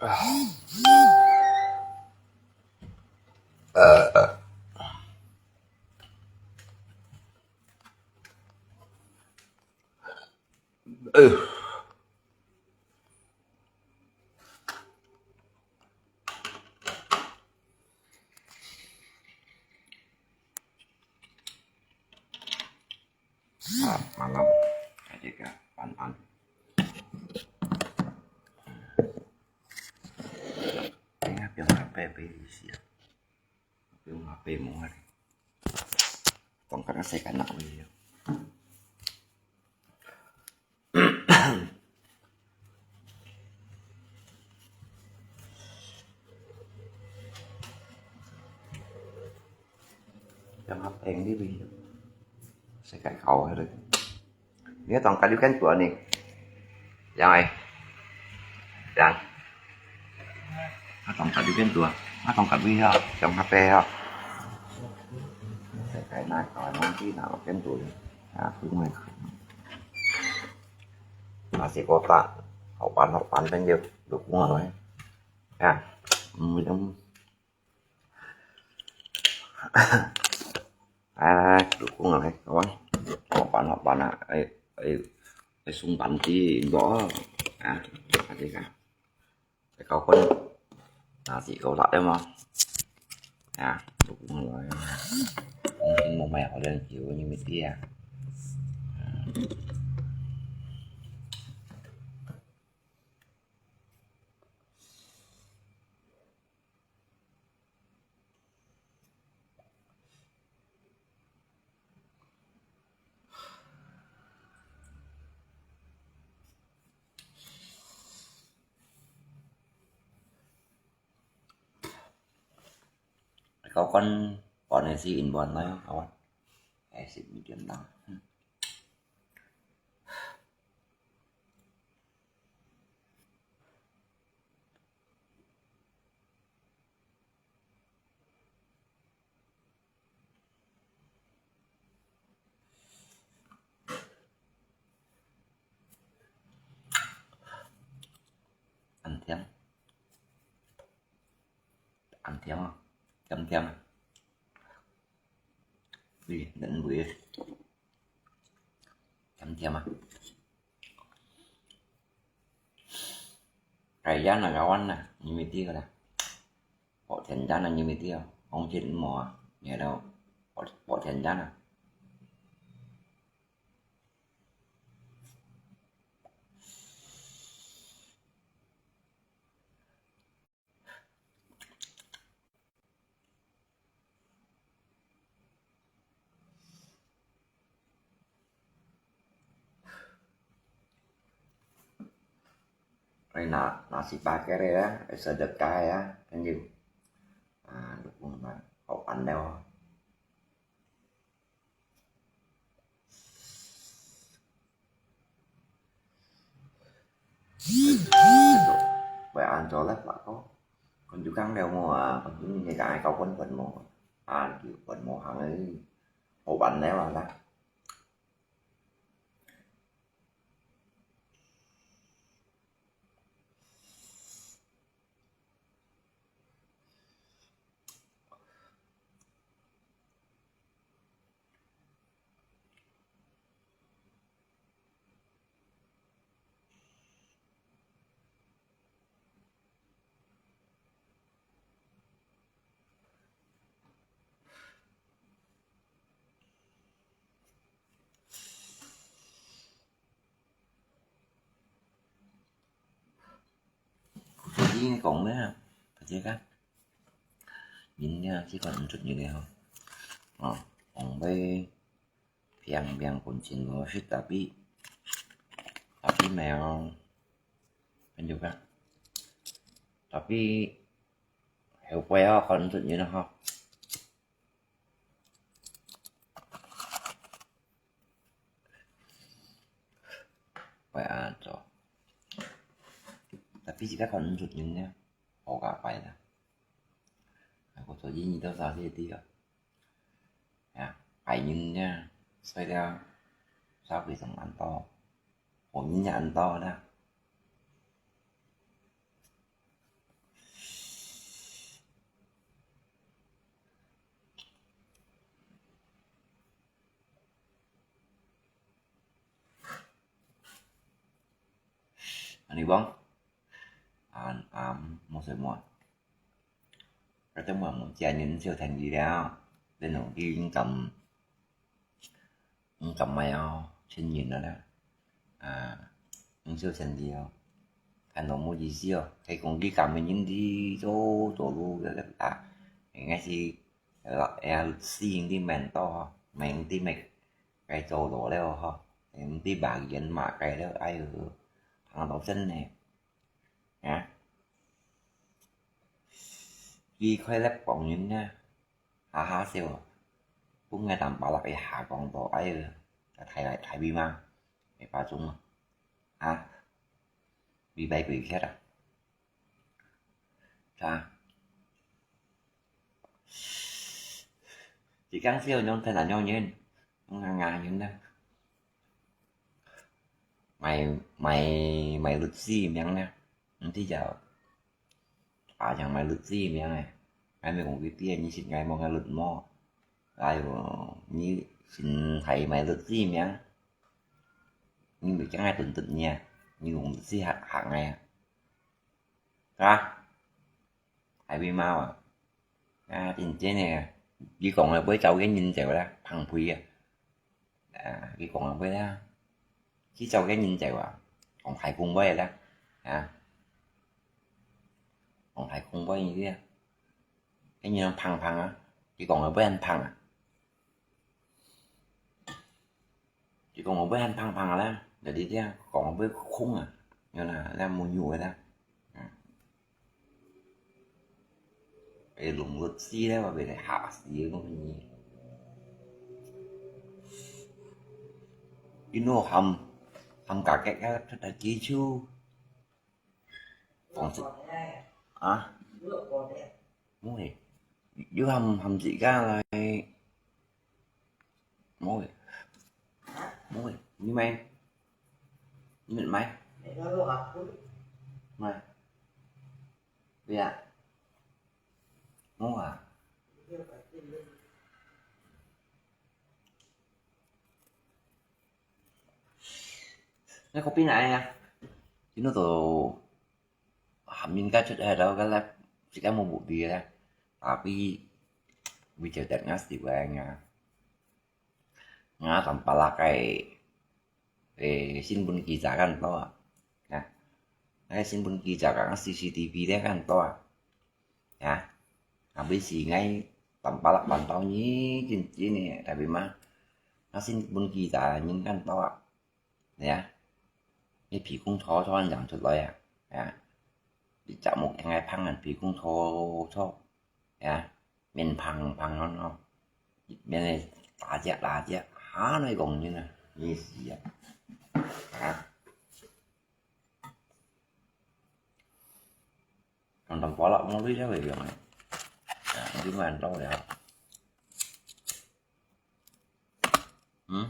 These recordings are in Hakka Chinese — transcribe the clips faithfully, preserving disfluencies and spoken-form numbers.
Selamat malam. Adik ya, pan-an. Ini apa yang apa apa isi ya? Apa yang apa mau hari? Tongkat saya kan nak beli ya. Yang apa yang dia beli? Saya kan kau hari. Ini tongkat juga tuan ni. Yang ai. Yang. Nó當甲有變大，nó當甲尾吼，上下背吼。世界哪會搞到這樣，哪有變大呢？啊，因為若係過大，好辦好辦，變就就講了。啊，嗯，嗯。來來來，就講了，各位，好辦好辦啊，哎哎，哎，送辦的，無啊，啊，這個。 Kau pun nasi kau tak ada mah. Ya, dukung lah ya. Mungkin mau main orang jauh ni mesti ya. Kau kan panen si inbuan na ya, kawan. Eh, si medium na. Hmm. Ăn thiêm. Ăn thiêm à? Chấm thiêm à? Đi, đến buổi. Chấm thiêm à? Cái giá là gạo ăn nè, như mình tiêu nè. Bỏ thiện giá là như mình tiêu. Không chết mò, nhẹ đâu. Bỏ, bỏ thiện giá nè. 哎，拿，拿十八个嘞啊，sedekah啊，朋友。啊，如果嘛，好办了。 Vậy ăn cho lắm bạn có. Con chú căng đeo mua à, con chú nghe cái ai có quấn quần màu. À, kiểu quần màu hàng ấy. Hộp ăn đấy mà lắm. Jadi ngài kóng nè, kà chia cắt. Nhìn nha, chỉ còn một chút như này thôi. Ờ, còn đây, biang biang cũng chín rồi, xích tapi, tapi mèo, bên juga. Tapi, heo quay á, còn một chút như nó không. Vậy à, cho. Tapi jika còn rụt nhún nha. Ổ cả phải nè. Có số gì nhìn đâu sao gì đi à. Ya, phải nhún nha. Xoay ra. Sao bị sống ăn to. Ổ nhìn nhà ăn to nè. 你講，啊，啊，無事無。這等我們家人少聽佢了，等到佢應該，應該買哦，千元了啦。啊，你少聽佢哦，看到無意思哦，該講佢咁樣人哋做，做路个啊，應該係，呃，哎呀，私人的蠻多吼，蠻的蠻，該做路了吼，你的把人馬該了，哎喲，碰到真呢。 啊？佢快樂幫人啊，哈哈笑啊。本來淡薄仔个下講到，哎喲，大大大尾嘛，尾巴中啊。啊？尾巴鬼撇啊。啥？你講笑用天然用人，用硬硬人啊。 買，買，買律師名呢？毋知就，啊，像買律師名呢？𠊎咪講佢知，你識𠊎無？𠊎律無？哎喲，你先係買律師名，你毋係將來頓頓你啊？你用律師嚇，嚇𠊎啊？啊？ 大尾貓啊！啊，真正个，佢講个會走个人走啦，放屁啊！啊，佢講个會啦，佢走个人走啊，講大公會啦，啊，講大公會个，个人放放啊，佢講个會很放啊。 佢講我會很胖胖个啦，在這講我會空啊，有啦，那沒有个啦。嗯。哎，弄到死了，我被人嚇死了，我跟你。You know，含，含家己个，他他接觸。 講真，啊？毋會，又含，含自家來，毋會，毋會，你買，你買，買，對啊，無啊。 該个邊來啊，今日都下面該出來了，該來，自家無目的啦。Tapi，為著等下時間啊，𠊎淡薄仔个，誒，新聞記者恁多啊，啊，該新聞記者个CCTV咧恁多啊。 呀，tapi時𠊎淡薄仔辦到你真真个，tapi嘛，該新聞記者人恁多啊，呀，你鼻公錯錯樣出來啊，呀，你隻目應該放人鼻公錯錯，呀，面胖胖咯咯，面个大隻大隻，下來講你呢，你死啊，啊。 Nonton bola mulai dah, weh, bilang. Nah, di mana tahu ya? Hmm?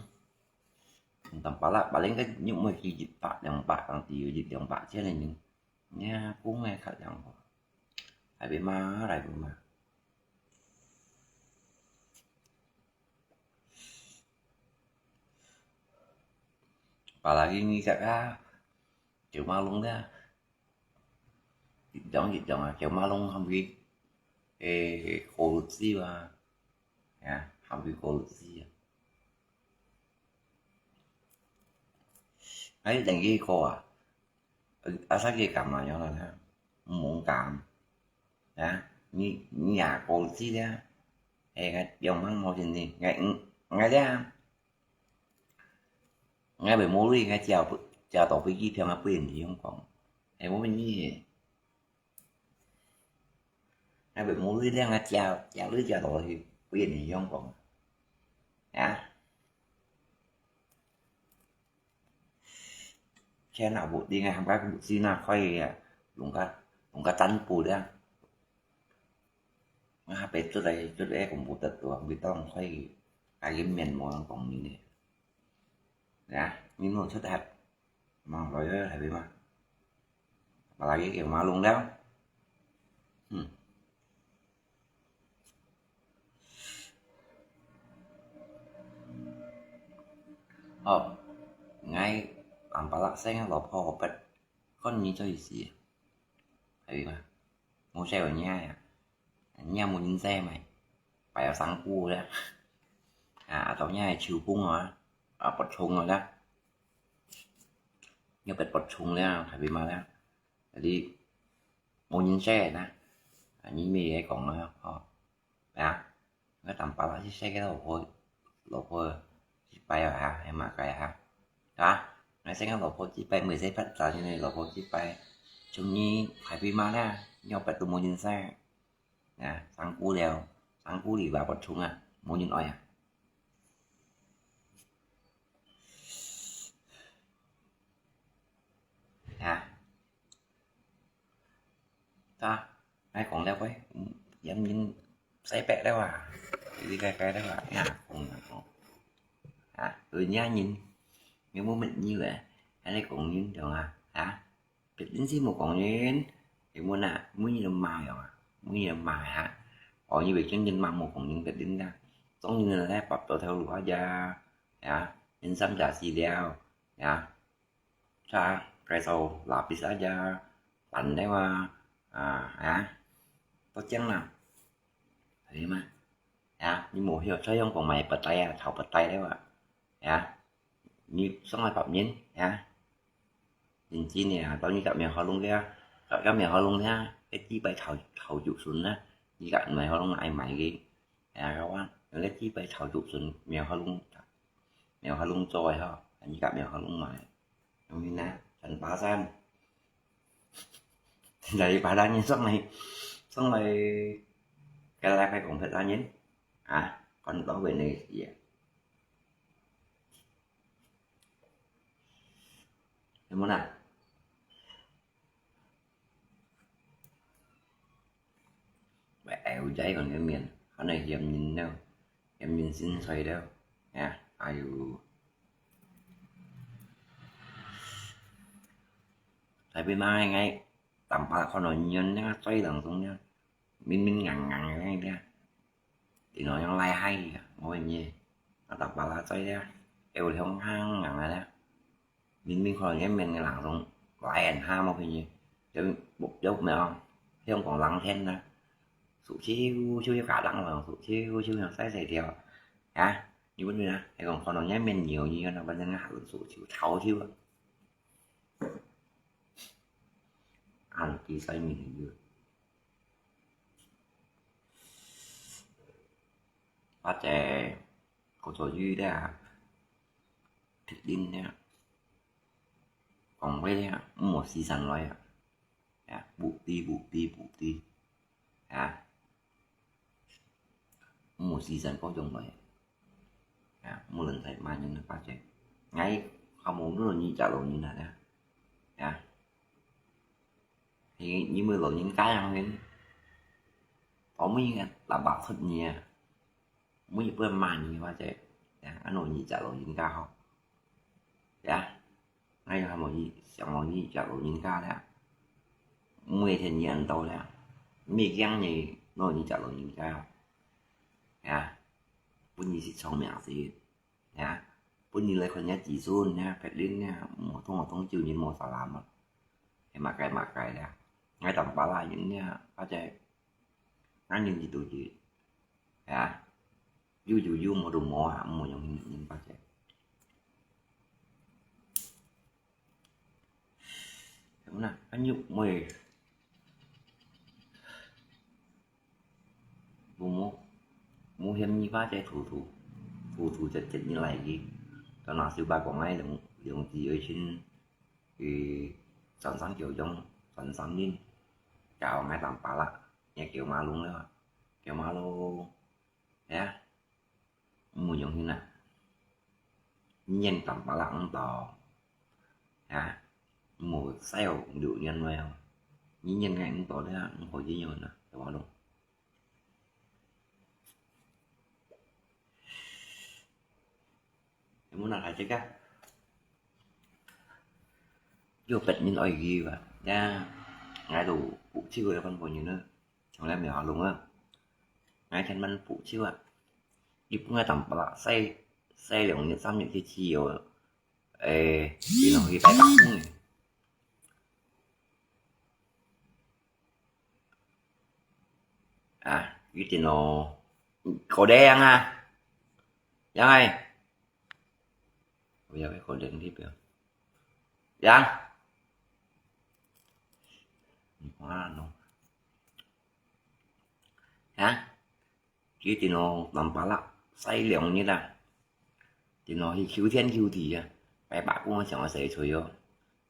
Nonton bola, paling kan nyuk mau hijit pak, yang pak, yang tiu hijit, yang pak, siapa ni? Nya, aku ngai kat yang apa? Hai bema, hai bema. Apalagi ni kat ah. Cuma lung dah. Jong, jong, ah, cuma lung hambui, eh, korupsi ba. Ya, hambui korupsi ya. Ai, deng ki ko ah. Asa ki kam ah, yong lah, mong kam. Ya, ni, ni ya korupsi ya. Eh, ngai, yong mang mo sini. Ngai, ngai ya. Ngai bai mô lui ngai chia, chia tau bai ki phiang a bai ni yong kong. Ai mô bai ni. Ngai bai mô lui liang ngai chia, chia lui chia tau hi bai ni yong kong. Ya. Chia na bu di ngai ham ka bu si na khoi ya. Lung ka, lung ka tan bu liang. Nga ha pet chut ai, chut ai kong bu tet tua, bi tong khoi, ka yim mien mo kong ni ne. Ya, ni mo chut hat. Mang loi hai bi ma. Apalagi kêu ma lung liao. Hmm. Oh, ngai, ampalak seng lo pho pet. 看你做意思。係嘛？無使有你啊，你啊無人使嘛，擺有生菇啦。啊，到你係秋風啊，啊，發蔥啊啦，你別發蔥啦，係嘛啦？Jadi無人使啦。啊，你乜係講啊，吼。 啊，𠊎當巴拉去使个老婆，老婆幾擺啊，還麼个啊？啊，𠊎使个老婆幾擺，毋係使發達个老婆幾擺，像你排隊嘛啦，要排都無人使。啊，生菇了，生菇你話不通啊，無人愛啊。啊。 啊，𠊎講了喂，嫌人使白了啊，哩該該了啊，呀，講呀講。啊，有人人，有無乜人啊，還來講人對啊？啊，別人先無講人，有無啊？每日都罵呀，每日都罵哈。哦，以為真正罵無講人別人啊，總人來拔到頭路啊呀，呀，人生假死了，呀。 Sa kaya sau lapis aja, pandai wa, ah, ah, toceng lah. Tadi mah. Ya, ni mô hiu, sa yung kong mai petai ya, thảo petai đấy wa. Ya, ni song lai pap nyin, ya. Nyin chi ni ya, tao ni kak miao hao lung kia, kak kak miao hao lung kia, cái chi bai thảo, thảo dụ sun na, ni kak mai hao lung ai mai ki. Ya, các bạn, cái chi bai thảo dụ sun miao hao lung, miao hao lung cho ai ho, ni kak miao hao lung mai. Ang ina, san pasan. Dari pada nyi song lai, song lai, cái lai phải cũng phải ra nyin. À, còn đó về này gì ạ? Em muốn à? Vậy ai u cháy còn cái miền, hôm nay hiểm nhìn đâu, hiểm nhìn xin xoay đâu. Nha, ai u. Tại vì mà ngày tạm phá con nó nhìn nha, xoay lẳng xuống nha. Minh minh ngẳng ngẳng này nha. Thì nó yang lai hai, ngồi nhỉ. Nó tạm phá lá xoay nha. Eo thì không hăng ngẳng này nha. Minh minh kho nyen men nge lang song lai en ha mo phi nyi. Yo buk yo me ong. Hiong kong lang hen na. Su chiu chiu yo ka lang lang su chiu chiu yang sai sai tiao. Ha? Ni bun mi na. He kong kho nyen men nhiều như na ban nga su chiu chao chiu. Ăn ki sai mi ni. Ba che ko cho yu de. Thịt đinh nha. Còn với nha, một xí dần nói à. Ya, bụt ti, bụt ti, bụt ti. Ya. Một xí dần có dùng nói. Ya, một lần thấy mà nhưng nó phát triển. Ngay, không muốn nó như trả lời như này nha. Ya. Thì như mười lần những cái không đến. Có mấy là bảo thật nhiều. Mỗi bữa mà nhìn qua chạy. Ya, anh nói như trả lời những cái không. Ya. Ngay hâm mò nyi, siang mò nyi, jak lô nyin ka lià. Mui thèn nyi ăn tau lià. Mi kiang nyi, nò nyi jak lô nyin ka. Ya. Bun nyi sit chong miang sit. Ya. Bun nyi lai khon nyi ji sun, ya, phet lin, ya, mò thong, mò thong chiu nyi mò salam. He ma kai, ma kai lià. Ngay tang pa la nyi, ya, pa che. Ngay nyi ji tu ji. Ya. Yu yu yu mò du mò ha, mò yong hin hin pa che. Thế mà anh nhục mày. Bố mô. Mô hiêm nhi ba che thủ thủ. Thủ thủ chật chật như lai gì. Cho nó sư ba của ngay lồng lồng gì ở trên. Thì sản sản kiểu giống sản sản nên. Chào ngay tạm pa lạ. Nghe kiểu mà luôn đó. Kiểu mà luôn. Ya. Mù yong hin à. Nyen tắm pa lăng tò. Ya. Mù sai ổ đủ nyen nuôi không. Nyen nyen ngay tò đấy à, không có gì nhiều nữa. Để vào luôn. Em muốn làm hại chết á. Yo pet nyin oi gi ba. Ya. Ngai lu pu chiu le kon po nyin ne. Chong le mi ha lung a. Ngai chen man pu chiu a. Ip ngai tam pala sai sai liang nyin sam nyin chi chi yo. Ê, đi lòng đi bay bạc không nè. 啊，佢電腦，過得樣啊，樣欸，我要个過得地表，樣，你看喏，啊，佢電腦南巴拉晒兩日啊，電腦去求天求地啊，拜拜公想我洗吹哦，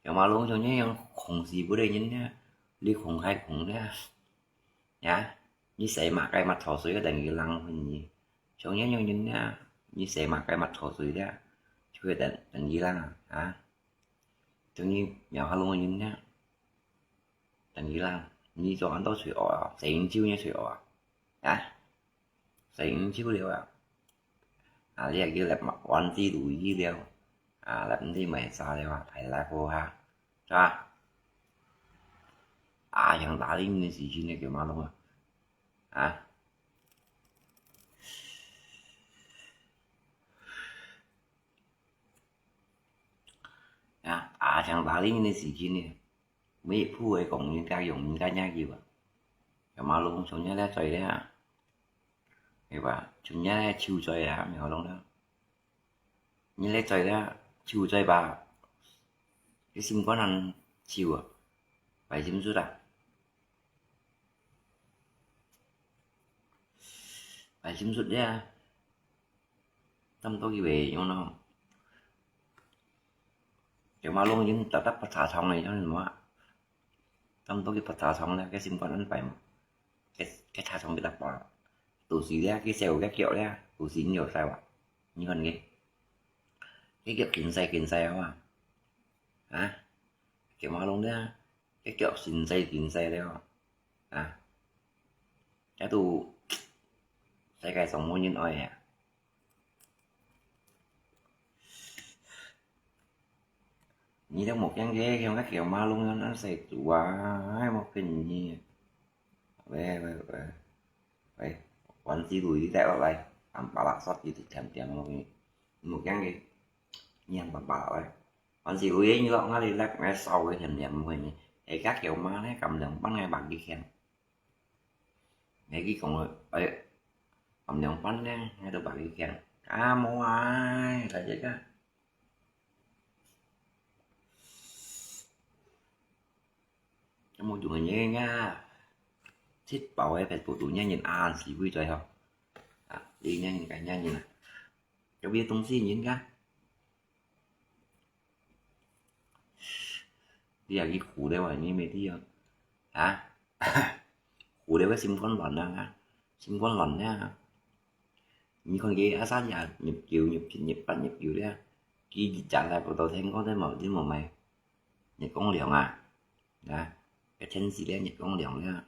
有嘛弄像恁樣空氣不得人呢，你空開空呢。 呀，你洗麼个抹頭水个等於冷分你，像恁樣人呀，你洗麼个抹頭水个，就會等等於冷啊，啊，等於苗下弄人呀，等於冷，你做恁多水哦，洗很久呢水哦啊，啊，洗很久了啊。 啊，你又來玩這路一了，啊，來毋知買啥了啊，排來好哈，是吧？啊，像打你們的時間呢，就馬路啊，啊，啊，啊，像打你們的時間呢，每一步會講人家用人家nhà久啊，就馬路上呢咧在咧啊。 係吧？像你个手在啊，苗龍啦。你个在啦，手在吧？你心肝恁手啊，擺心術啊？擺心術呀，差不多佢會用咯。就馬龍用搭搭白茶糖个，用什麼啊？ 差不多佢白茶糖咧，佢心肝恁擺嘛。佢佢茶糖佢搭包，肚屎咧，佢手佢腳咧，肚屎你有晒哇？你看佢，佢腳緊晒緊晒啊嘛，啊，佢馬龍咧，佢腳緊晒緊晒了，啊，這都世界上無人愛啊。 你都無驚个，用个狗馬龍樣恁細隻啊，還無驚你。喂喂喂，喂，玩之路你帶落來，含巴拉索佢就甜甜落去，無驚个，你含巴拉來，玩之路你落𠊎哩落，𠊎燒个甜甜落去，哎，个狗馬呢，含兩半个白佢牽。 你佢講个，哎，含兩半呢，𠊎都白佢牽。啊，無啊，大隻个。無用个人啊，食飽个，別肚肚，人人啊，死鬼嘴吼。啊，你人人个人人啊，有咩東西人家？ 你也去苦了啊，你沒地方啊？苦了个心肝亂啊，心肝亂啊。你看佢阿三也入九、入七、入八、入九了，佢日日來不到天光都無，都無買。日光涼啊，啊，个天時咧，日光涼了。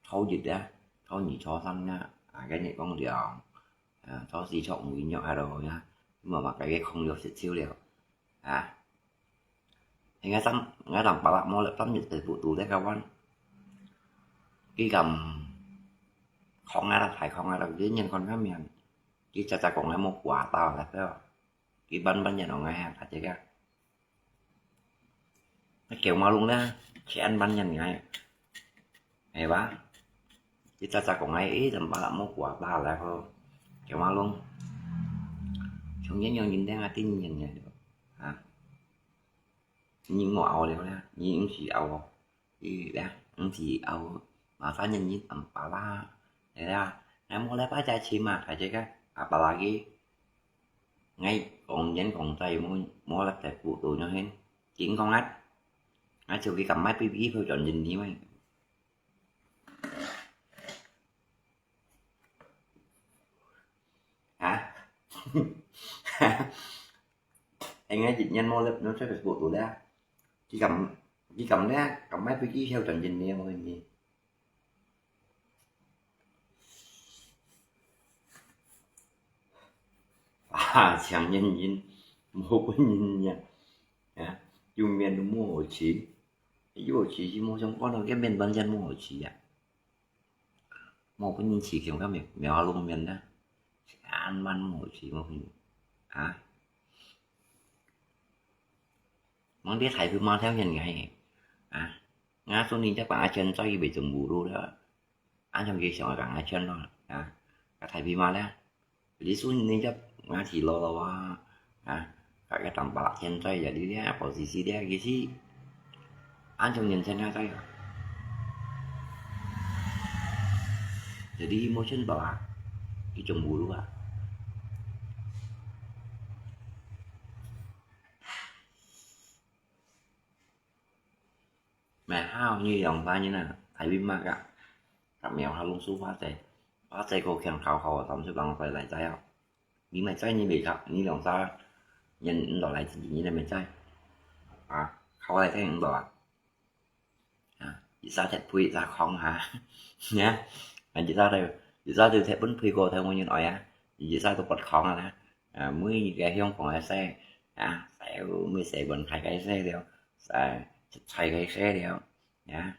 初一啊，初二、初三啊，啊，該日光涼，啊，初四、初五陰陽下落雨啊，無嘛該个空藥食少了，啊。應該三，應該三八啦，無了，三日就不堵這个彎。佢敢空啊啦，太空啊啦，佢人看較明，佢早早講个無掛到啦，對吧？佢慢慢也弄个，啊，這个。 Cái kiểu mà luôn đó, khi ăn bánh nhân ngày, hay quá. Kita sa kong ai, eh, tempat lah mau kuah lah lah ko. Kiểu mà luôn. Chúng nhân nhân nhân đang tin nhân ngày được. Hả? Nhưng mà ao được đó, nhưng chỉ ao. Ý đó, nhưng chỉ ao. Mà sao nhân nhân ăn pa lah. Thế là, nãy mua lại pa chai chi mà, phải chứ cái. Apalagi ngay còn nhánh còn tay mua, mua lại tại vụ tù nhau hen. Chính con ếch. Ếch chiều cái cặp máy pi pi phải chọn nhìn đi mày. Hả? Anh ấy dịch nhanh mua lật nó sẽ Facebook tụi đó. Chỉ cầm, chỉ cầm đó, cầm máy pi pi theo chọn nhìn đi mày. À, chàng nhân nhân, mua của nhân nha. Hả? Dù miền mua hộ chỉ. Dù hộ chỉ chỉ mua trong con nó cái miền văn dân mua hộ chỉ à. Mua của nhân chỉ kiểu các miền, miền Hoa Lung miền đó. Ăn mặn mua hộ chỉ mua của nhân. Hả? Mong biết thầy cứ mang theo nhân ngày. À. Nga số này chắc bạn chân cho y bị chồng bù đô đó. 恁樣佢想愛講𠊎全咯，啊，該大尾貓咧，你說你這𠊎提老老啊，啊，該个當巴拉天災呀，你咧，保時捷咧，其實，恁樣年輕人在啊，jadi無錢包啊，一種無路啊。買好你兩三年啊，大尾貓啊，甲苗下弄出花仔，花仔个強好好啊，三十零歲來摘啊。你買摘你袂考，你兩三年你落來自己你來買摘，啊，考來摘你落啊。啊，一隻踢飛一隻空哈，呀，啊，一隻就一隻就踢分飛過，踢無人愛啊，一隻都不空啊啦。 啊，每一个香港个事，啊，所有每細本開个事了，啊，出差个事了，啊，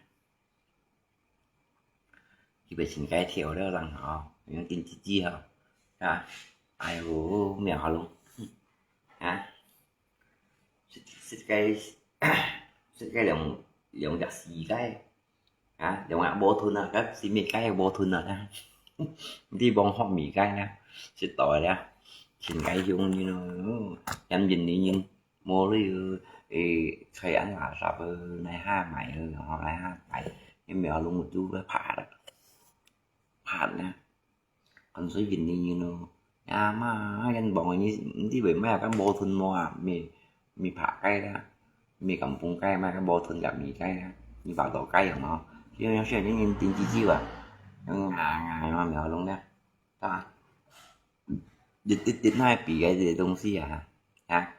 佢被尋个條了，然後用緊自己吼，啊，哎喲，苗下弄，啊，食食个食个兩兩隻四个。 啊，用啊無吞啊，甲是物个無吞啊，你望好物个啊，食到个啊，真个香呢咯，嫌印尼人無鐳，誒，吹恁垃圾个，哪下買个，吼，哪下買，你苗弄就會拍啦，拍啦。 看水印呢咯。呀嘛，人望你，你會買个無吞無啊，咪咪拍个啦，咪敢崩个，買个無吞个咪个啦，你把到个有無？就像小人人顶几句啊，嗯啊啊，有没有弄的？啊，一一一那比个这些东西啊，啊，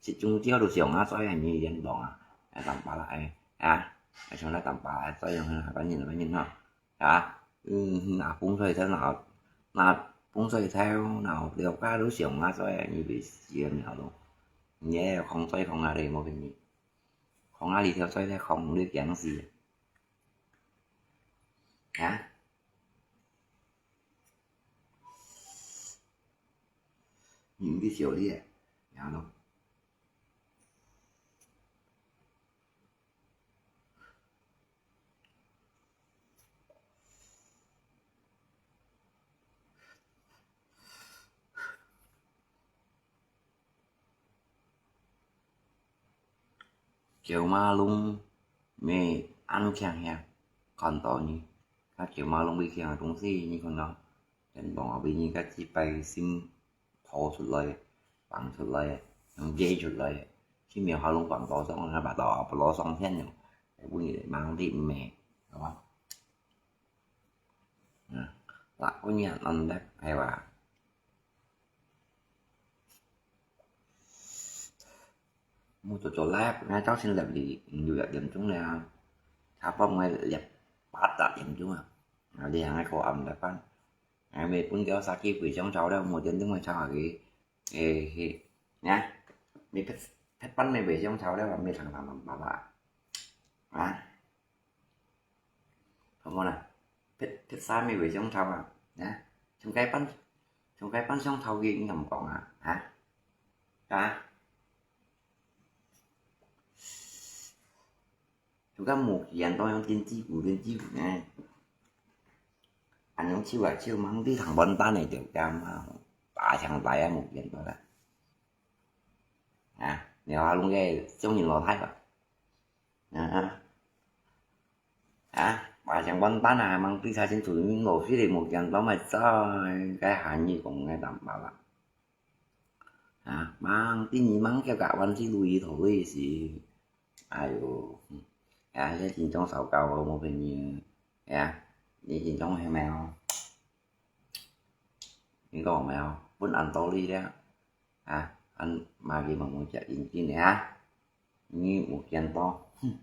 是中间都想啊，所以你人望啊，啊，淡薄啦，哎，啊，想那淡薄啦，所以很很很很哈。 啊，嗯，若風水頭，若若風水頭，若了解都想啊，所以你袂死个苗咯。你个風水風啊，你無便宜，風啊，你條水咧，風你驚死啊！啊？你毋去笑你个，然後咯。 九馬龍咩安強呀，看到你，啊九馬龍危險个東西，你看到，人講啊，危險个幾百心 拖出來，放出來，用解出來，去廟下弄放多上，那把刀不落上天了，不然忙的咩，係嘛？嗯，啦，我念安得，係吧？我做做lab，那朝晨lab裡，六點鐘了，差不多我lab八點鐘啊，啊，你還愛過暗lab班。 啊，每本叫啥个回鄉潮了，無點鐘个潮啊个，誒，嘿，啊，每拍拍班个回鄉潮了，每常常忙忙啊，啊，好無啦？拍拍啥个回鄉潮啊？啊，從該班，從該班鄉潮个，你敢講啊？啊，啊。 就講目前當用電子股，電子股呢，恁樣手啊手，忙地糖完蛋个條件啊，大強大啊目前到啦。啊，你話弄个中年老太吧？啊，啊，大強完蛋啊，忙地產先出名老師个目前到買在該行業講个淡薄啦。 啊，忙，第二忙，叫甲灣仔路一頭路時，哎喲，嗯，啊，這真正糟糕哦，無朋友，啊，你真正係咩哦？你講咩哦？本安道理了，啊，安嘛佢慢慢食認真个啊，你有見到，哼，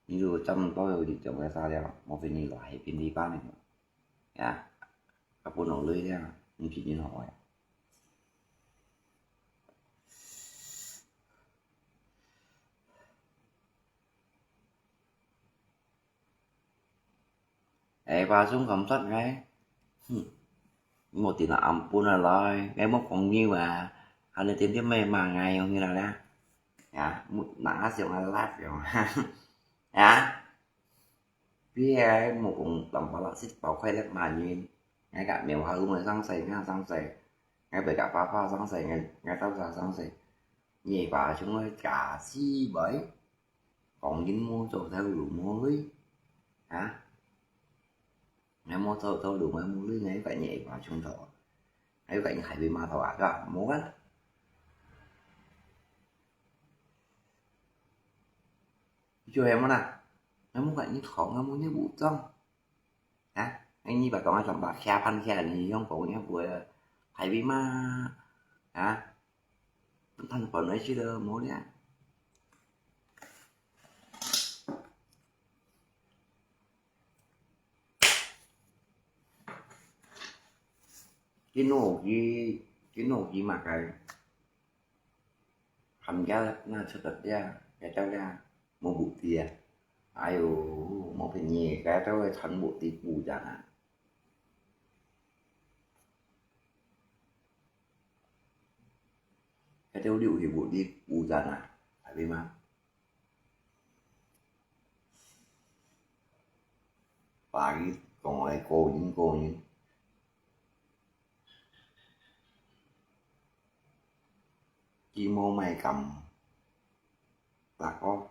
你就差不多有這種个啥了，無朋友來係便利班个。 呀，啊，本來你呀，毋係恁好呀。哎，巴中感覺个，哼，無定啊，暗晡啊來，哎，莫講你啊，還能點點咩嘛，哎，用你啦啦，呀，莫拿上啊辣用，呀。你个目光摎巴拉斯包快樂嘛人，𠊎个棉花屋个上世，𠊎上世，𠊎別个爸爸上世，𠊎𠊎兜儕上世，你爸像个假死鬼，講人無做頭路無鐳，啊？𠊎無做頭路，𠊎無鐳，𠊎又个你爸像頭，𠊎又个你海龜媽頭啊，對吧？無啊。就係無啦，𠊎無个你頭，𠊎無你武裝。 啊，哎，你把東西全部下盤下，你用講也不會排比嘛？啊，攤本來去了，無了。今晡日，今晡日嘛該，寒假那出得了，該到了，無補貼啊。哎喲，無便宜，該到了全部地補貼啊。 該兜留去屋裡補貼啊，係毋係嘛？華語講个個人個人，佢無買咁。 大哥。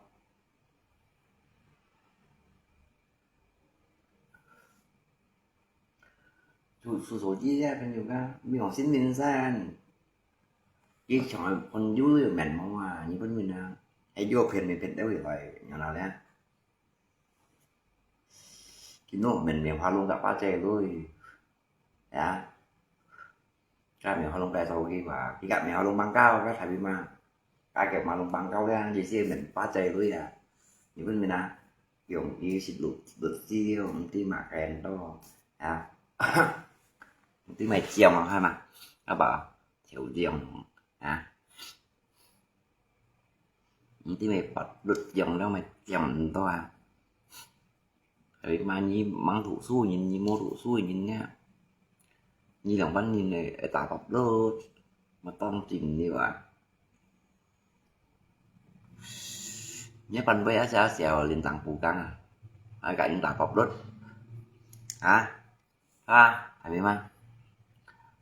出，出手機个朋友啊，沒有心靈山。佢像个朋友有面貌啊，日本人啊，還有騙沒騙到佢來，然後呢？佢弄面面花弄个八戒lui。 Ya. Kami halong kaya sa ugi ba. Kami halong bangkau ka sabi ma. Kake halong bangkau ya, jadi men pacay lu ya. Ibu mina, yung isi lu, lu si yung ti ma kento. Ya. Ti mai chiang ha ma. Apa? Chiu chiang. Ha. Ti mai pat lut chiang lo mai chiang to ha. Tapi mà你吂讀書人，你無讀書人呢，你兩班人呢，會打發落，乜當真了啊？你班尾啊，小小人當不講啊，還講人打發落，啊？ 啊，係咪嘛？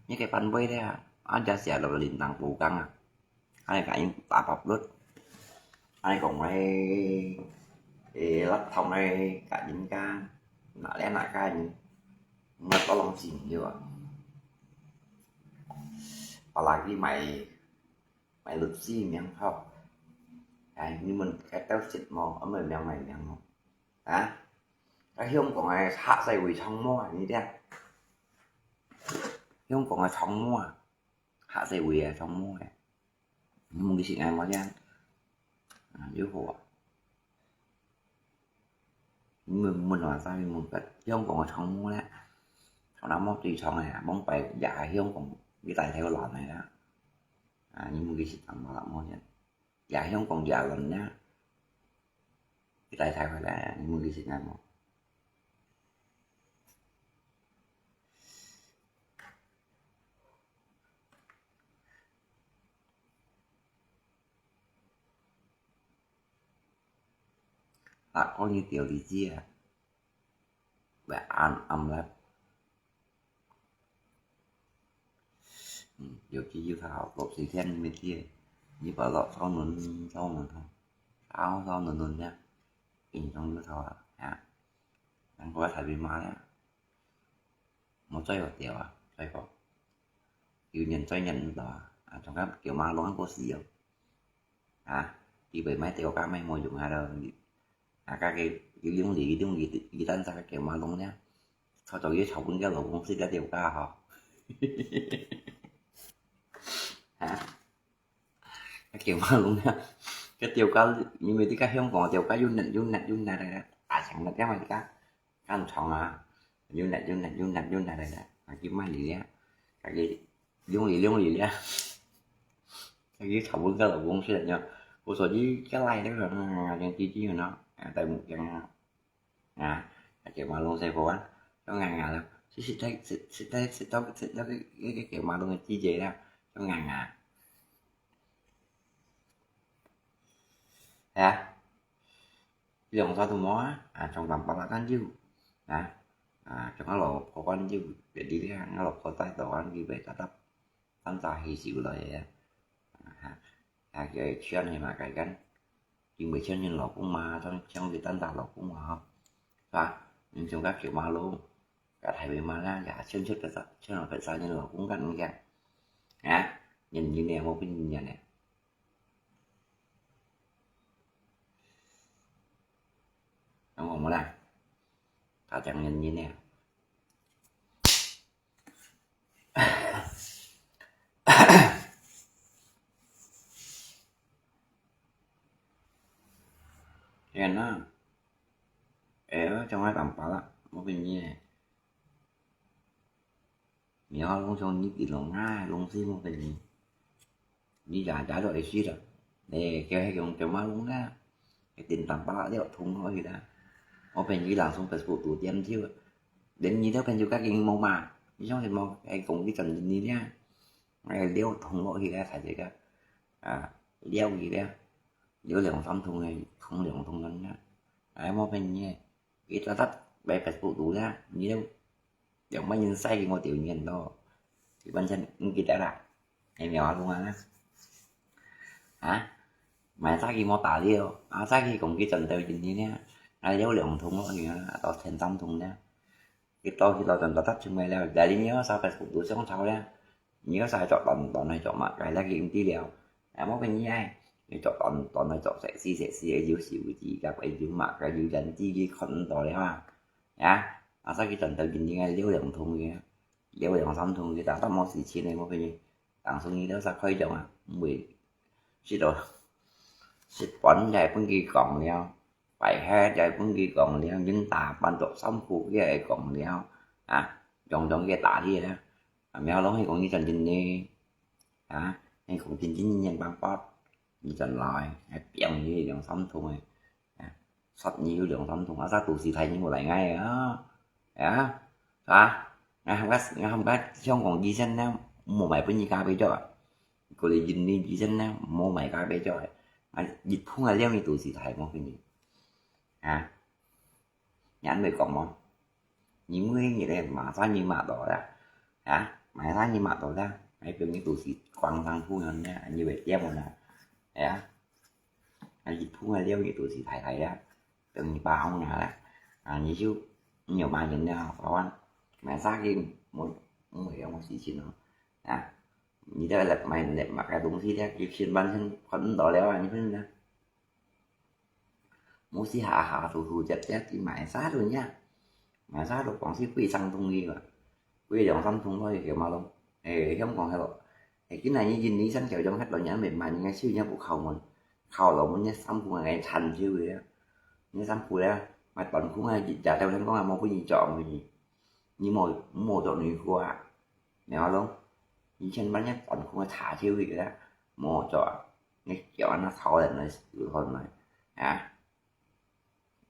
你个班尾咧，啊，這寫落linang不講啊，還係講打發落，還係講个，誒，laptop个，甲人家，拿來拿去，毋係多浪費了啊。Apalagi買，買律師名號，哎，你們該兜識無？我們兩買名號。 啊，cái香港个黑社會長毛啊，你聽？香港个長毛啊，黑社會个長毛个，你問佢識𠊎無聽？啊，有好啊。你問，問話啥？你問个香港个長毛咧，長毛最長个啊，往擺也係香港，佢大頭男个啦。啊，你問佢識長毛啦無聽？ 也香港也亂呀，佢大大回來，你問佢識𠊎無？啊，講你條理子啊，來暗暗啦。 嗯，尤其有頭，落水天乜跌，你把落燒暖，燒暖吼，燒燒暖暖呀，印象有頭啊，啊，難怪頭皮麻呀，無再有掉啊，再過，有年再年毋到啊，啊，仲敢叫馬龍過時哦。 啊，佢會買吊架買無用啊咯。啊，該个游泳池，游泳池，佢單隻个叫馬龍呢，早早佢吵分个老公死个吊架吼。啊，該叫馬龍呢，个吊架，因為你个香港个吊架又軟又軟又軟个，啊，像那樣嘛，你看。 恁長啊，又軟又軟又軟又軟來了，啊，佢賣你了，啊，佢用你用你了，啊，佢吵分个老公死了，我說你个來那個，嗯，連弟弟呢，啊，戴目鏡啊，啊，啊，叫馬龍師傅啊，用硬硬了，其實在，實，實在，實在，實在，那個叫馬龍个姐姐了，用硬硬。啊？ 用啥都無啊，啊，從南北來看有，啊，啊，像𠊎老婆關就別地方，𠊎老婆帶到關佢別搭搭，單隻去就來啊。啊，啊，佢穿係麼个กัน，佢毋係穿人老公嘛，穿，穿佢單隻老公嘛，吼，係吧？你像該九馬龍，該大尾馬啦，也穿出別隻，穿落別隻人老公กัน个，啊，人人呢，無分人呢。 有無啦？大家人人呢？天啊！哎，我講話當白啦，我跟你 你好，攏像你這種啊，攏是無分你。你也也都會死了。哎，叫迄種叫馬龍啦，一定當巴了通好去啦。我朋友人從Facebook度點跳，連你都朋友家己無嘛，你像什麼，哎，講佢真你呀，哎，了通落去啦，才這个，啊，了去啦，了兩三通个，通兩通个啦，哎，無分你，佢早早在Facebook度啦，你都 有麼人使佢無條件咯？佢完全毋記得啦，係無啊，講啊？啊？買早佢無打了，啊，早佢講佢賺到錢呢，啊，有兩通咯，啊，到前三通呢。佢到去到賺到得錢了，但係你要啥Facebook度上炒了，你要啥做短短个做麼个，來佢毋知了，啊，無分你愛，你做短短个做sexy sexy个，有手機，甲个有麼个，有人機，佢看毋到了啊。 呀，啊，早佢賺到今年个了兩通个，了兩三通个，但都無事情个，無朋友。當初你都識開張啊，毋會，食到，食飯也分佢講了，拜黑也分佢講了，人打扮著衫褲也會講了，啊，樣樣个打理了，啊，苗龍係講你賺錢呢，啊，係講真真正正幫幫，你賺來，還變你兩三通个。 啊，十年有兩三通，啊，啥都市大人無來𠊎啊，啊，啊，𠊎喊𠊎，𠊎喊𠊎香港醫生呢，無賣分你加倍咗啊，過來印尼醫生呢，無賣加倍咗啊，啊，日本啊，了你都市大無分你，啊，你安會講無？你每日个馬上你馬到啦，啊，馬上你馬到啦，還分你都市廣場夫人呢，你會點無啦，啊？ 啊，日本个料理都係大大个，等於包好拿啦。啊，你就你有買飲料，包完，買啥个，無，無有麼事情咯。啊，你這來買，買个東西咧，一千半千，看毋到了啊，你分呢？無時下下都都接接去買啥都呀，買啥都光是貴上東西嘛，貴兩三通咯，有嘛咯。誒，香港係咯，誒，今日你印尼生條種係咯，人未買，人家收人家不敲門。 敲落門，你衫褲个爛手个，你衫褲咧，買短褲啊，日日都聽講啊，無分你著，無分你，你無，無著內褲啊，然後咯，以前買隻短褲啊，差手个啦，無著啊，你腳安那敲人來，有可能啊，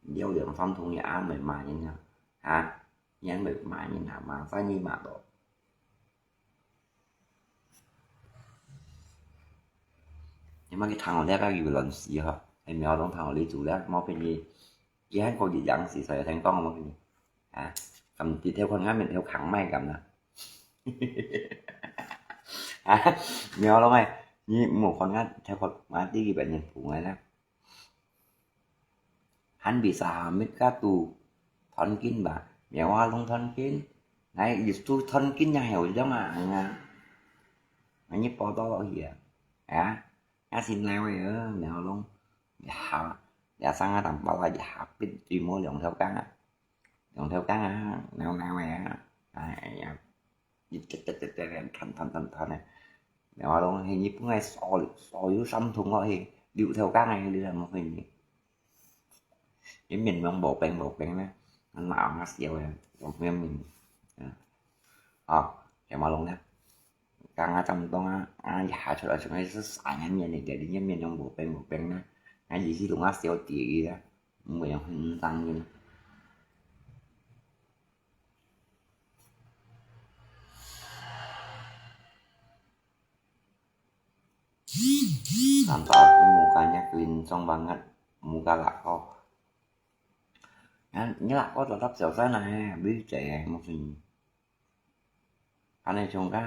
了兩三通也安袂罵人啊，啊，你安袂罵人啊，罵啥你罵到。 你莫去聽哦，這个有亂死吼，係苗龍聽哦，你做了，莫分你，佢還過一樣事，所以聽講莫分你，啊，咁直頭看下面條坑麥咁啦。啊，苗龍誒，你莫看下條坑麥，這个別人碰个啦。 Hān bisa hamit katu thonkin ba, miaw ha lung thonkin, ngai yutu thonkin yang heo jong a nga. Ngai ni poto lo hia. Ya, ya sin lai wei e, miaw ha lung. Ya, ya sang a tam pala ya hapit tui mo liong theo kang a. Liong theo kang a, nao nao wei a. Ai ya. 一直直直直直，傳傳傳傳个。然後講，係日本个所所有三通咯，係六條江个，你知無？佢呢，佢面容無變無變呢，鬧啊笑个，無變面。啊，哦，係嘛講呢？剛剛差不多啊，啊，一下出來，全部係三年面个，你面容無變無變呢，啊，意思同我笑第一啊，毋會用很當面。 Tanpa aku mukanya kelincong banget, muka lako. 啊，你老公做得小三啊，哎，没谁，没事。反正像个，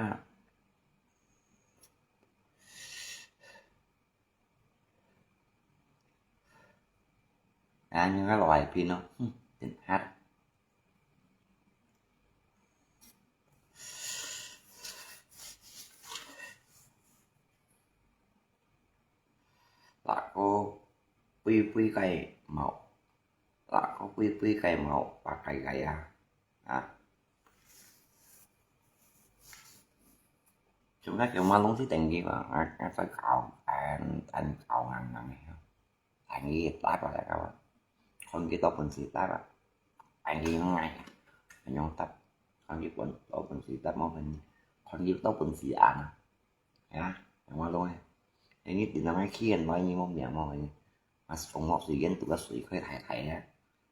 啊，你个老海边咯，哼，真黑。老公，微微个毛。 啦，个微微个毛白白个啊，啊。Chúng ta kiểu mà lông thì tình gì mà, à, à, phải cạo, à, anh cạo ngang ngang này. Anh đi tắt vào lại các bạn. Không chỉ tao quần xì tắt vào. Anh đi ngay. Anh nhông tắt. Không chỉ quần, tao quần xì tắt máu mình. Không chỉ tao quần xì ăn à. Ya, yang ma lung eh. Ini di namanya kian lo ini mo miang mo ini. Mas ong mo sui gen tu ka sui koi thai thai ya.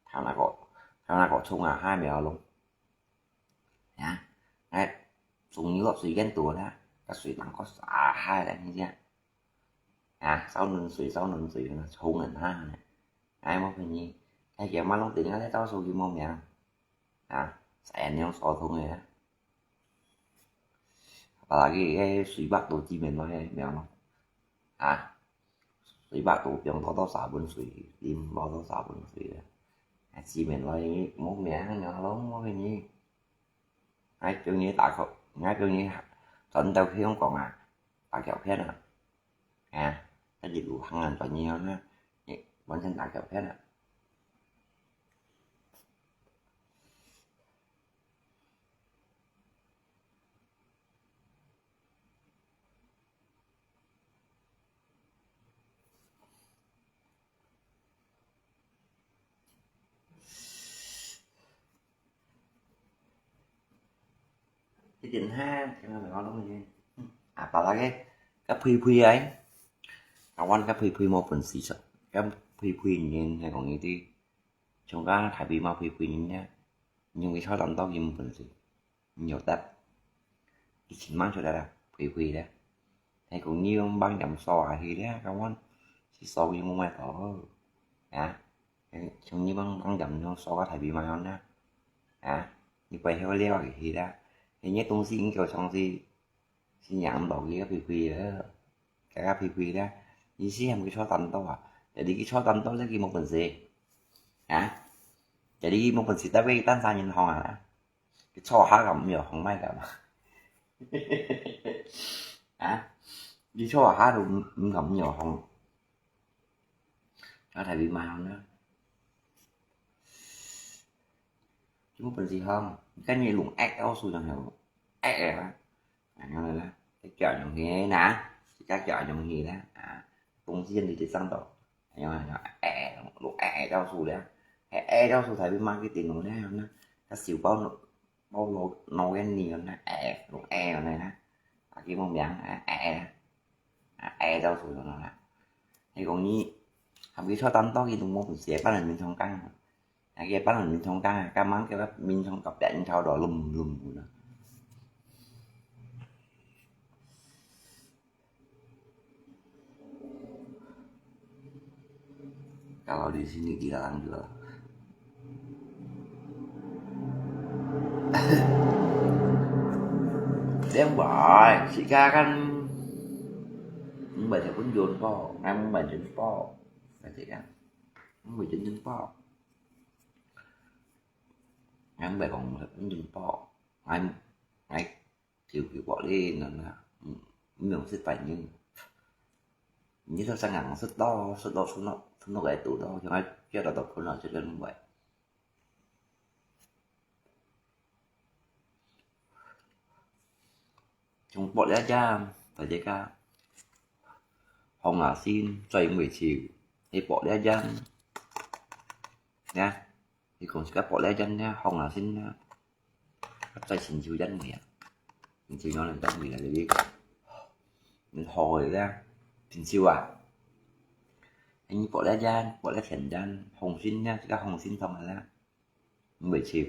Thao na ko, thao na ko chung a hai miao lung. Ya, ngai sung ni lo sui gen tu na, ka sui tang ko sa hai la ni ya. Ya, sao nun sui, sao nun sui na chung an ha na. Ngai mo phe ni, ngai kia ma lung ting ngai le tao sui mo miang. Ya, sa en yong so thung ya. Apalagi cái suối Bắc Tô Chí Minh nói mèo nó. Hả? Suối Bắc Tô Piông có tao xả bún suối, tìm bao tao xả bún suối. À, Chí Minh nói một mẹ nó lông một cái gì. Ngay kiểu như ta không, ngay kiểu như trấn đâu khi không còn à. Ta kiểu khiết à. À, cái gì cũng hăng làm trò nhiều nữa. Bọn chân ta kiểu khiết à. Cái điện ha, cái mà mình nói đúng rồi. À, bảo là cái, cái phui phui ấy. Kawan cái phui phui mau pun sih, cái phui phui nhìn hay còn gì đi. Chúng ta Thái Bình mà phui phui nhìn nhá. Nhưng cái sao làm tao gì mà pun sih. Nhiều tết. Cái chín măng cho đã là phui phui đấy. Hay cũng như băng chấm so à thì đấy, kawan. Chỉ so cái mua mai tỏ. Hả? Chúng như băng, băng chấm nó so cái Thái Bình mà hơn đó. Hả? Như vậy theo leo thì thì đó. Thì nhất tung sinh kiểu xong thì, thì nhắm bảo cái phui phui đó. Cái phui phui đó. Ý思係佢初等到啊？就你佢初等到咧，佢冇本事。啊？就你冇本事，得俾單三人行啊？佢初下咁又行咩㗎嘛？啊？你初下都唔，唔敢又行。啊，大姨媽行啦。Cuma pensi hong, kan ye lùng ẹ tao su yang heo, ẹ ẹ ba. Anh nói là, cái kiểu giống thế nè, cái kiểu giống thế nè, à, công viên thì sang đó, anh nói là ẹ, lùng ẹ ẹ tao su đấy, ẹ ẹ tao su thấy bị mang cái tiền nó đấy, nó, ta xíu bao nó, bao nó, nó cái gì nó ẹ, lùng ẹ này nè, à, cái mông miếng, à, ẹ, à, ẹ tao su nó nè, hay còn như, hàm cái cho tao tao cái lùng mông cũng sẽ bắt là mình thông căng. Nah, kaya palan min chong ka, kamang kaya min chong ka pian chao do lum lum guna. Kalau di sini dilarang juga. Dia baik, si kan, membaca pun jumpa, membaca jumpa, baca kan, membaca jumpa. Ngắn bài còn cũng nhìn po. Ngắn, ngắn kiểu kiểu bỏ đi nó là, mình sẽ phải như, như sao sang ngắn rất đo, rất đo số nó, số nó cái tủ đó, cho ngay kia đó đọc số nó sẽ lên vậy. Chúng bỏ lẽ ra, phải dễ cả. Hồng ngã xin, xoay mười triệu. Thì bỏ lẽ ra. Nha. Thì cũng sẽ bỏ lẽ ra nha, Hồng ngã xin nha. Xoay xin chiêu dán mười ạ. Xin chiêu nó lên dán mười là đi. Mình hồi ra. Xin chiêu à. Anh bỏ lẽ ra, bỏ lẽ thiện ra. Hồng xin nha, các Hồng xin thông là. Mười triệu.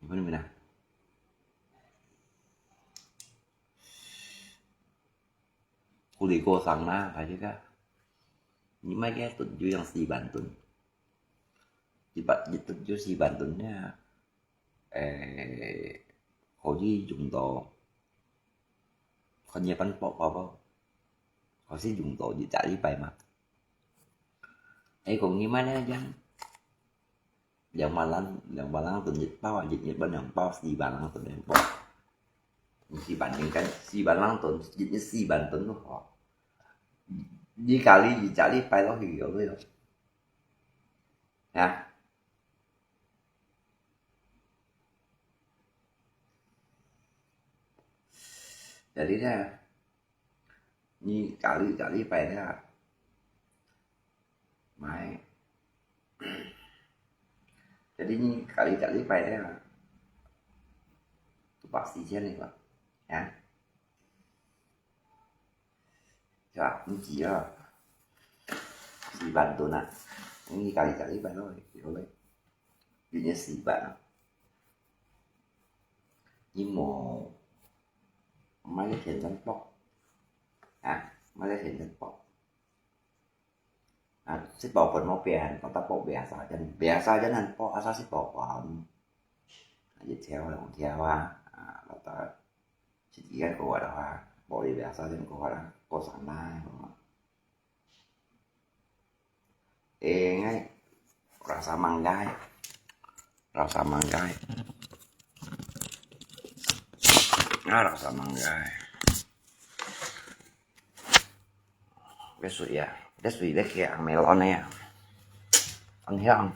Mình phải mình à. Cô đi cô sang na, phải chứ cả. Những mấy cái tuần dư yang xì bản tuần. 一百，一噸就四萬噸呢，誒，可以用到，看你搬薄薄無？可以用到一隻禮拜嘛。誒，講你買呢，樣，兩萬零，兩萬零噸一包啊，一日搬兩包，四萬零噸兩包。四萬應該，四萬零噸，一日四萬噸都好。你家裡一隻禮拜落去有沒有？啊？ Jadi呢，你家裡，家裡擺呢，買。Jadi你家裡，家裡擺呢，都百四千个吧，啊？ 係吧？你知啊，四萬噸啊，你家己，家己擺落去，對不對？一日四萬啊，你無買个天然薄啊，買个天然薄啊，食飽飯無變，大大薄biasa，biasa，biasa薄，asal食飽飯，一條兩條啊，啊，大大。 Sedikit kuat apa? Boleh biasa je kuat lah. Kosong lah. Eh, ngai. Rasa manggai. Rasa manggai. Ah, rasa manggai. 這水啊，這水咧，佢紅melon个啊，很香。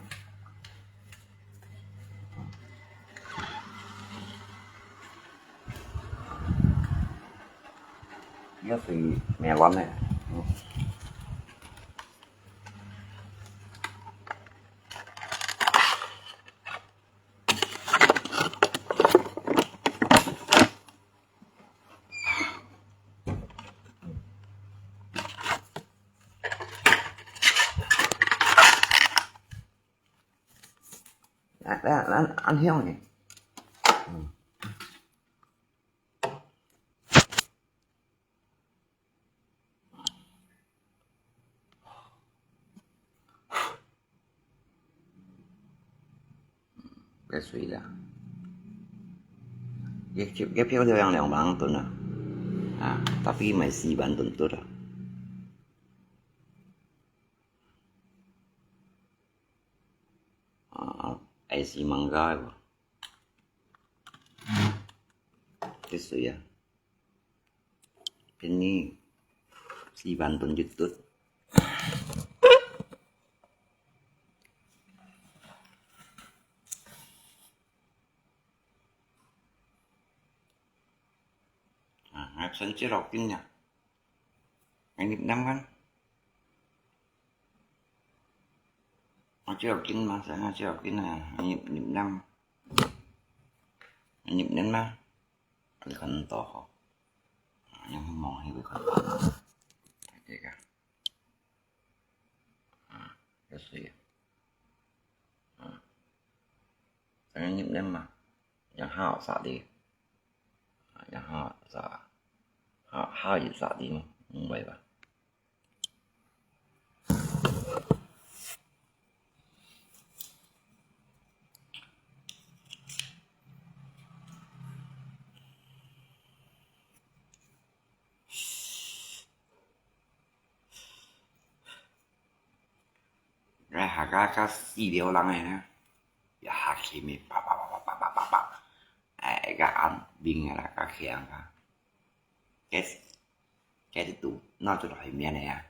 這水melon个，嗯。 啊，啊，啊，恁香呢。嗯。該水啦。佢，佢，佢漂流兩，兩萬噸啊。啊，tapi毋係四萬噸tot啊。 啊，係四萬个喎。這水啊，便宜，四萬噸一噸。啊，還成幾多斤呀？ Ngayip nam kan? Ngayip nam. Ui kan to ho. Yang mong hi ui kan to. Oke ka. Ah, ya sui. Ah. Ngayip nam ma. Yang hao sa di. Yang hao sa. Hao, hao yip sa di ma. Mong bai ba. 該下下下四條人个呢，一下去面，啪啪啪啪啪啪啪啪，哎，該安兵个啦，該強个，該，該就都鬧出來面个啊。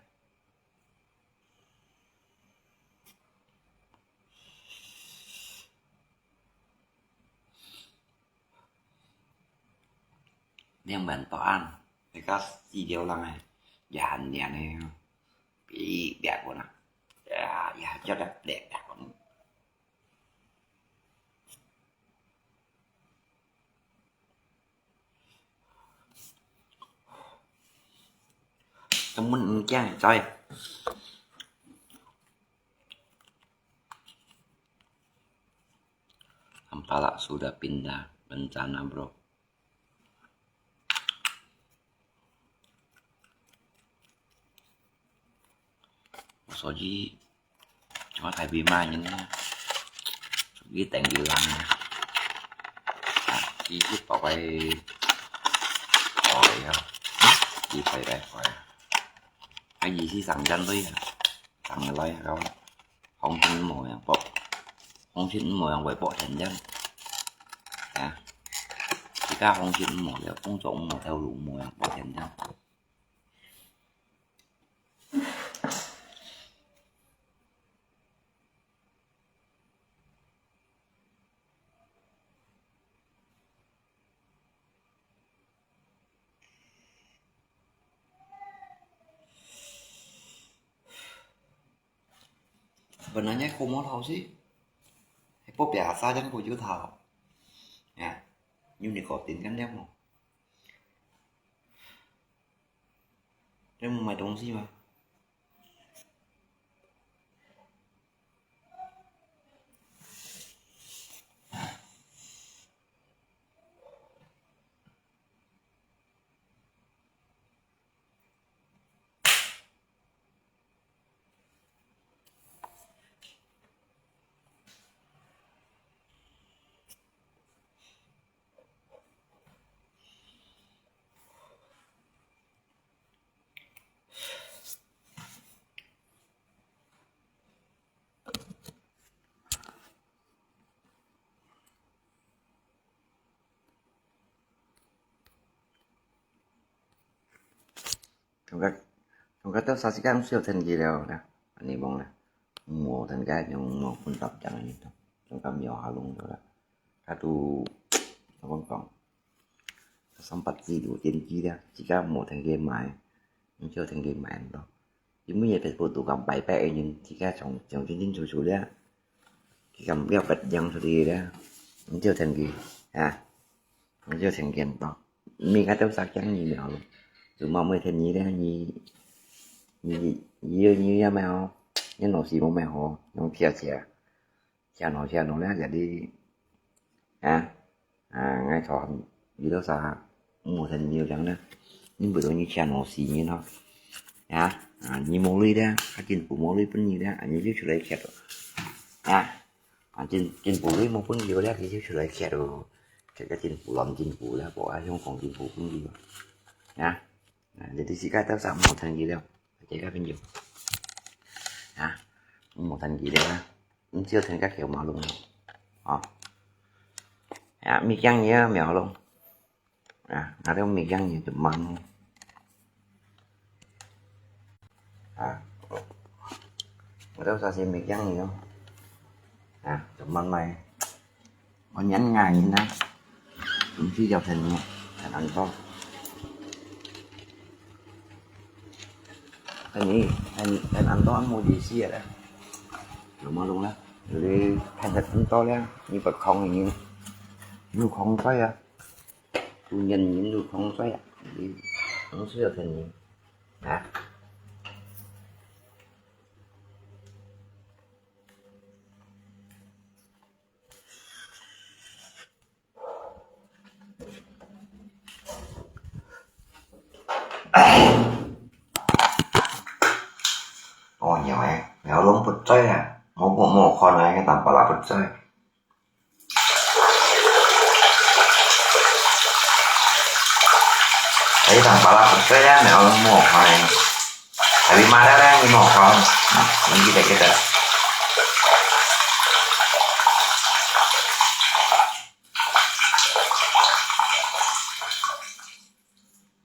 Neng ban toan, mereka si dia orang eh, jahan nian eh, pi biar kau nak, ya, ya, jauh dah black dah kau. Temen engkiang coy. Ampalak sudah pindah rencana, bro. Soji, cuma Taipei mah ini. 佢等佢冷啊，佢一百个開啊，一百个開啊，啊，意思上陣來啊，上來啊，行情無樣博，行情無樣會博天天啊，而家行情無了，工作無，頭路無樣博天天。 Sebenarnya kau mau tahu sih, hepo biasa aja kau juga tahu. Ya, ini kau tin kan dia mau. Dia mau 买东西吗？ Trong cái, trong cái tao sa si kan siêu thần kỳ đâu nè. Anh ấy bông nè. Mùa thần cái nhưng mùa phun tập chẳng là như thế. Trong cái miêu hà lung đó là. Kadu, abang kong. Sampat si du tiên chi dia, chỉ có một thành game mãi, không chưa thành game mãi đó. Chỉ mới về Facebook tụ cảm bài bè nhưng chỉ có trong trong chính chính chủ chủ dia. Chỉ cảm bèo bật yang chủ đi dia. Không chưa thành game. À. Không chưa thành game đó. Mình cái tao sắc chắn gì đó. Dù mà mới thành gì dia, gì gì gì gì mà. Nhưng nó xí mà mày ho, nó chia chia. Chia nó chia nó lẽ jadi. Ha? À, ngay thọ, vì đó sa, mua thành nhiều chẳng đó. Nhưng bữa đó như chia nó xí như nó. Ha? À, như mua lưới đó, cái chính phủ mua lưới bún như đó, à, như trước đây khiệt rồi. Ha? À, chính, chính phủ lưới mua bún nhiều đó, thì trước đây khiệt rồi. Cái, cái chính phủ làm chính phủ đó, bỏ ai không còn chính phủ bún nhiều. Ha? À, jadi si cái tao sa mua thành gì đâu. Cái cái bên nhiều. Ha? Mua thành gì đâu ha? Không chưa thành các kiểu mà luôn. Ờ. À, mi kiang nhớ mèo luôn. À, nó đâu mi kiang nhớ chụp măng. À. Nó đâu sao xin mi kiang nhớ. À, chụp măng mày. Có nhắn ngày nhắn đó. Cũng chỉ vào thành thành ăn to. Thành ý, thành thành ăn to ăn mua gì xí à đó. Rồi mà luôn đó. Rồi thành thật ăn to đó. Như bật không thì như. Như không phải à. Tụ nhân nhìn tụ không xoay à. Đi. Không xoay được thành gì. Hả? Ôi, nhiều em, mèo lông bật xoay à. Mổ bộ mổ con này, cái tầm bảo là bật xoay. Ấy, thằng bà là bật xoay á, mèo lông mổ con này. Tại vì mà đã đang mổ con. Mình đi đây cái đó.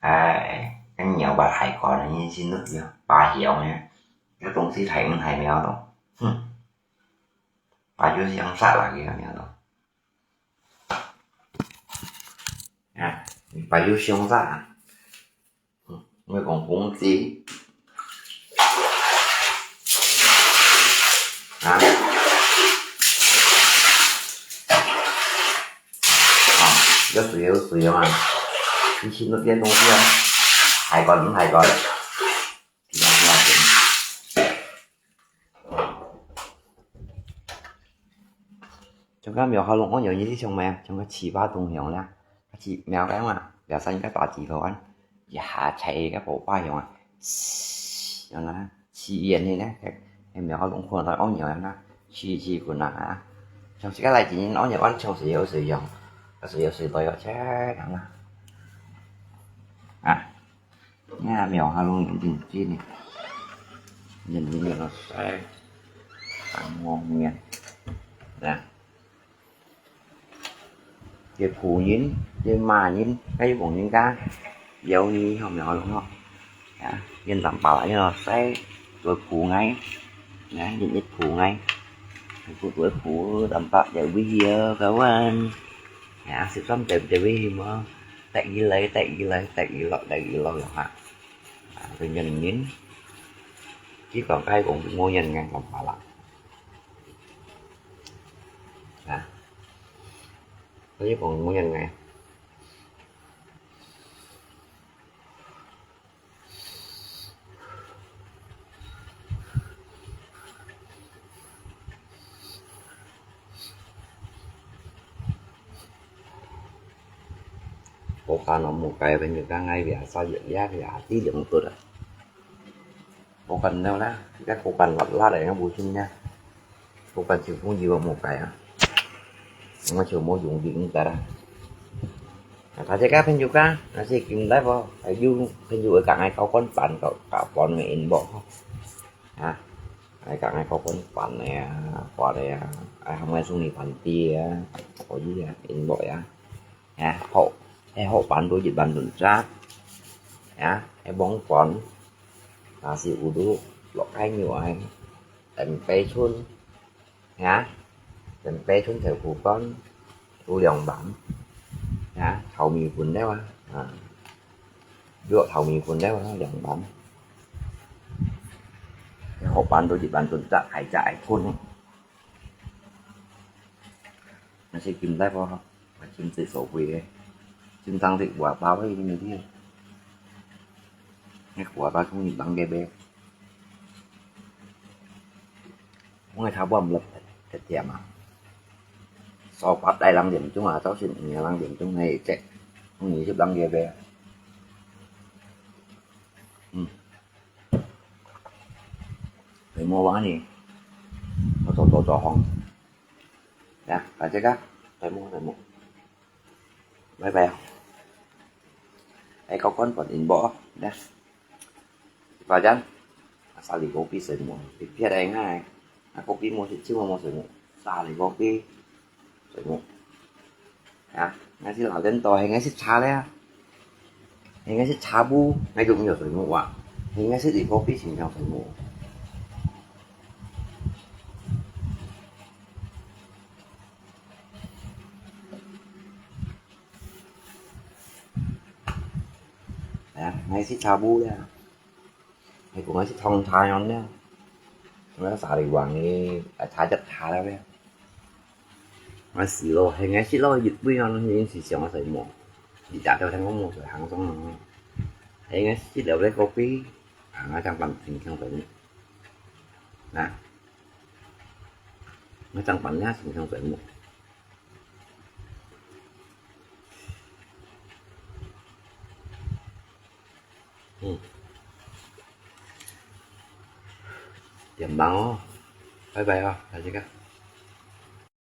Ai, cái nhiều bà thầy con này như xin nước gì, bà hiểu nha. Cái công ty thầy cũng thầy mèo đâu. Hừm. Bà chú siang sạ là cái mèo đâu. À, bà chú siang sạ. Hừm, người còn cũng gì. Hả? Ờ, rất nhiều, rất nhiều mà. Đi xin nó tiên không tiên. Hãy còn, hãy còn. Chúng ta mèo hoa lông có nhiều như thế không mèo? Chúng ta chỉ ba tung hiểm nha. Chỉ mèo cái mà, mèo xanh cái tỏ chỉ vào ăn. Dạ, chạy cái bộ ba hiểm à. Đó là, chỉ yên này nè. Cái, cái mèo hoa lông khuôn thôi, có nhiều lắm nè. Chỉ, chỉ của nó à. 像自家來今年安樣安像水有水用，个水有水多有錢啊。啊，你看苗下弄眼睛睛呢，眼睛有了晒，看我面，啊。 个僕人，个馬人，个王人家，有你好無好用吼？啊，人淡薄啦，你咯，使做僕人，啊，人一僕人，做做僕，淡薄有位啊，kawan。啊，十三點點位嘛，得意來，得意來，得意落，得意落了哈。啊，變成人，佢講該講無人个淡薄啦。啊。 所以講無人个。我看到無該朋友講，哎呀，啥人呀，呀，這兩個啊。 Bukan lah, kita bukan lat-lat ya, bukan ya. Bukan sing pun jiwa muka ya. Macam mau yung di entar. Nah, kasi ka pun juga, nasi kim lai po. Ayu pun juga ka ngai kau kon pan kau ka pon ngai inbox. Ha. Ai ka ngai kau kon pan ya, pan ya. Ai hamai sung ni pan ti ya. Kau ji ya, inbox ya. Ya, hok. Ai hok pan tu jit pan tun chat. Ya, ai bong pon. Nasi uduk, lok kai nyu ai, tempe chun, ya, tempe chun thèo phu kon, tu liang bam, ya, thau mì phun leo a, a, lok thau mì phun leo a, liang bam. Hok pan tu jit pan tun chat ai chat ai phun. Nasi kim lai po, kim zit so hui e. Kim sang zit wa ba wei ni ni. Ngai wa ba chung ni bang ge be. Ngai tha bom lep thiam a. So pat dai lang điểm chung a, zau sin ni lang điểm chung ngai che. Ngi sip lang ge be. Hmm. Thầy mua bán gì? Có tổ tổ tổ không? Ya, aja kah? Thầy mua, thầy mua. Bye bye. Ai kau kon pon inbox, ya. Pajan. Asal di kopi semua. Di pia dai ngai. Nah, kopi mua sih, cuma mua semua. Asal di kopi. Semua. Ya, ngai sih laden to, ngai sih cha le. Ngai sih cha bu, ngai dùng nhiều水母à. Ngai sih đi có biết gì nhau水母. Ya, ngai sih cha bu ya. Ngai cũng ngai sih thong cha yon ya. Ngai sa đi wang ni, ai cha chắc cha le ya. Ngai sih lo, ngai sih lo, yit bui yon ni sih siang sa mo. Đi cha tao thang mo sa hang song no. Ngai sih lo le kopi. À, ngai chang pan sing siang sa mo. Nah. Ngai chang pan ya sing siang sa mo. Hmm. Tiêm băng ó. Bye bye ó, chào các.